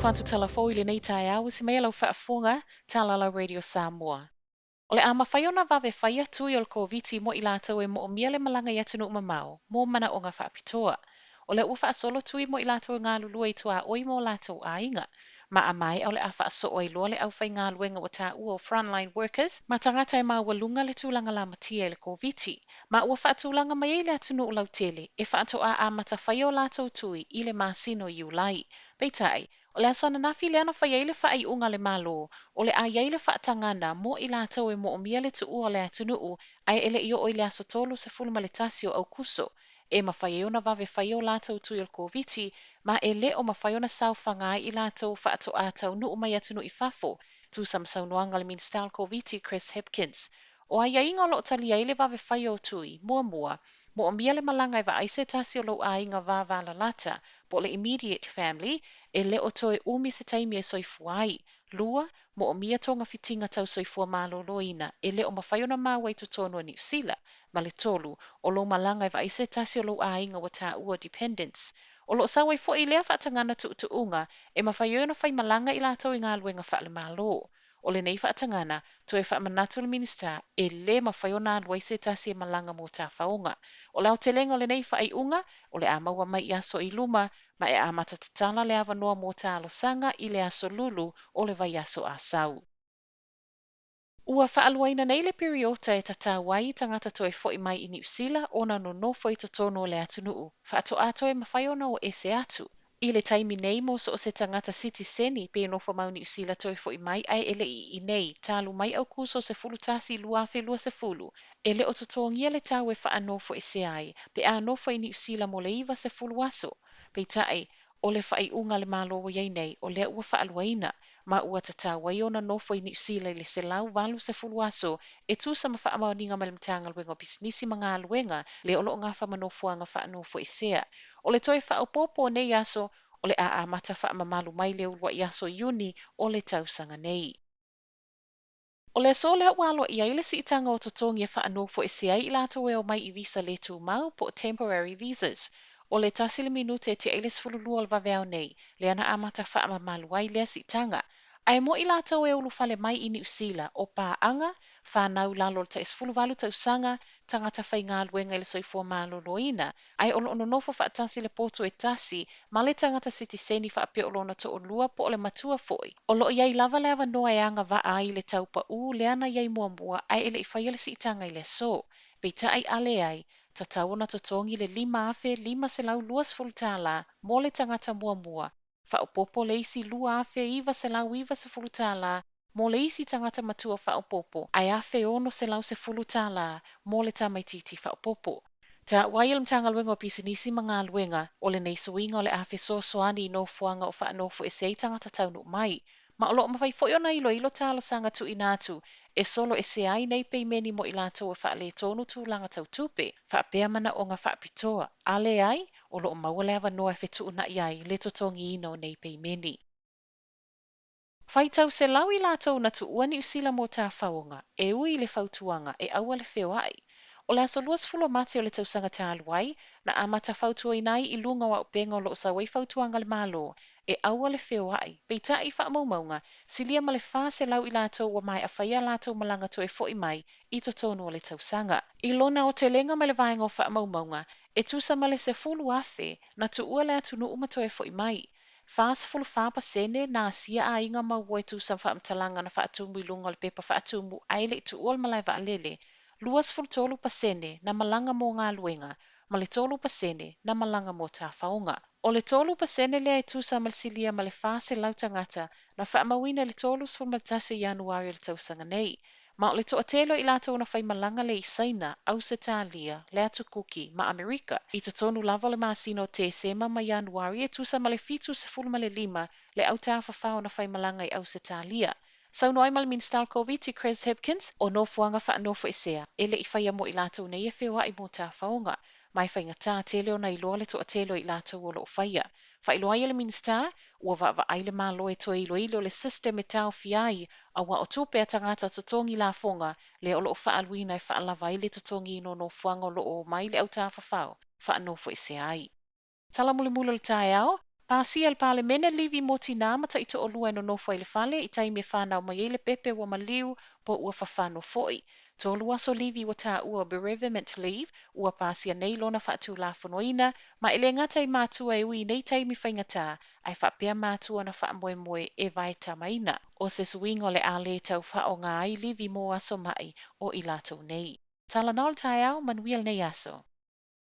Faatalofa atu tala fou i lenei taeao, usi mai lau faafofoga, Talalau Radio Samoa. O le a mafai ona vave faia tui o le Koviti mo i latou e moomia le malaga i atunuu mamao mo manaoga faapitoa. O lea ua faasolo tui mo i latou e galulue i tuaoi ma o latou aiga. Ma a maea o le a faasoo ai loa le aufaigaluega ua taua o frontline workers ma tagata e maualuga le tulaga lamatia i le Koviti. Ma ua faatulaga mai ai le atunuu lautele e faatoa amata faia o latou tui i le masina o Iulai. Peitai, o le aso ananafi lea na fai ai le faaiuga a le Malo, o le a i ai le faatagaga mo i latou e moomia le tuua o le atunuu ae e le i oo i le aso 31 o Aukuso, e mafai ai ona vave faia o latou tui o le Koviti, ma e le o mafai ona saofaga ai i latou faatoa taunuu mai atunuu i fafo, tusa ma saunoaga a le Minisita o le Koviti Chris Hipkins. O aiaiga o lo o talia ai le vave faia o tui, muamua, moomia le malaga e vaai se tasi o lou aiga vavalalata, po o le immediate family, e le o toe umi se taimi e soifua ai. Lua, moomia togafitiga tau soifua maloloina, e le o mafai ona maua i totonu o Niu Sila. Ma le tolu, o lou malaga e vaai se tasi o lou aiga ua taua dependents. O lo o sau ai foi lea faatagaga tuutuuga e mafai ai ona faimalaga i latou i galuega faale-Malo. O lenei faatagaga, toe faamanatu le Minisita, e lē mafai ona alu ai se tasi e malaga mo tafaoga. O le aotelega o lenei faaiuga, o le a maua mai i aso i luma, ma e amata tatala le avanoa mo talosaga i le aso Lulu o le vaiaso a sau. Ua faaluaina nei le piriota e tatau ai i tagata toe fo'i mai i Niu Sila ona nonofo i totonu o le atunuu, faatoa toe mafai ona o ese atu. I le taimi nei mo so o se tagata sitiseni pe nofo mau Niu Sila toe fo'i mai ae e le i inei talu mai Aukuso 11 2020, e le o totogia le tau e faanofoesea ai pe a nofo i Niu Sila mo le 90 aso. Peitai, o le faaiuga a le Malo ua i ai nei, o lea ua faaluaina, ma ua tatau ai ona nofo i Niu Sila i le 180 aso e tusa ma faamaoniga mai le Matagaluega o Pisinisi ma Galuega lea o lo o gafa ma nofoaga faanofoesea. O le toe faaopoopo o nei aso, o le a amata faamamalu mai le uluai aso Iuni o le tausaga nei. O le aso lea ua aloaia ai le siitaga o totogi e faanofoesea ai i latou e omai i visa le tumau po o temporary visas. O le 1 le minute e ti'a i le 12 o le vaveao nei, lea na amata faamamalu ai lea siitaga. Ae mo i latou e ulufale mai i Niu Sila, o paaga, fanau i lalo o le tai 18 tausaga, tagata faigaluega i le soifua maloloina, ae o lo o nonofo faatasi i le potu e tasi ma le tagata sitiseni faapea o lona toalua po o le matua foi. O lo o i ai lava le avanoa e agavaa ai le tau paū lea na i ai muamua ae e le i faia le siitaga i le aso. Peitai a leai, tatau ona totogi le $5,520 mo le tagata muamua, faaopoopo le isi $2,990 mo le isi tagata matua faaopoopo, ae $1,610 mo le tamaitiiti faaopoopo. Taua ai e le Matagaluega o Pisinisi ma Galuega, o lenei suiga o le a fesoasoani i nofoaga o faanofoesea ai tagata taunuu mai, ma o lo o mafai foi ona iloilo talosaga tuuina atu e solo esea ai nei peimeni mo i latou e faaletonu tulaga tau tupe, faapea manaoga faapitoa, a leai, o lo o maua le avanoa e fetuunai ai le totogiina o nei peimeni. Faitau selau i latou na tuua Niu Sila mo tafaoga, e ui i le fautuaga e aua le feoai. O le aso 20 o Mati o le tausaga talu ai, na amata fautuaina ai i luga o auupega o lo o sau ai fautuaga a le Malo, e aua le feoai. Peitai i faamaumauga, silia ma le 400 i latou ua maea faia a latou malaga toe fo'i mai i totonu o le tausaga. I lona aotelega mai le vaega o faamaumauga, e tusa ma le 10,000 na tuua le atunuu ma toe fo'i mai. 44% na asia aiga ma ua e tusa ma faamatalaga na faatumu i luga o le pepa faatumu ae le i tuua le malae vaalele, 23% na malaga mo galuega, ma le 3% na malaga mo tafaoga. O le 3% lea e tusa ma le silia ma le 400 tagata na faamauina i le 31 o Ianuari o le tausaga nei. Ma o le toatele o i latou na faimalaga lea i Saina, Ausetalia, le Atu Kuki ma Amerika i totonu lava o le masina o Tesema ma Ianuari e tusa ma le 75 le autafafao na faimalaga i Ausetalia. Saunoa ai ma le Minisita o le Koviti Chris Hipkins, o nofoaga faanofoesea e le i faia mo i latou nei e feoai mo tafaoga, ma e faigata tele ona iloa le toatele o i latou o lo o faia. Faailoa ai e le Minisita, ua vaavaai le Malo e toe iloilo le system e taofia ai, aua o tupe a tagata totogi lafoga lea o lo o faaaluina e faalava ai le totogiina o nofoaga o lo o omai le autafafao faanofoesea ai. Tala mulimuli o le taeao, Pasia e le Palemene livi mo tinā ma taitoalua e nonofo ai i le fale i taimi e fanau mai ai le pepe ua maliu po ua fafano foi. 3 aso livi ua taua bereavement leave ua pasia nei lona faatulafonoina ma e le gata i matua e ui i nei taimi faigata ae faapea matua na faamoemoe e vaetamaina. O se suiga o le a le tau faaaoga ai livi mo aso mai o i latou nei. Talanoa le taeao, manuia lenei aso.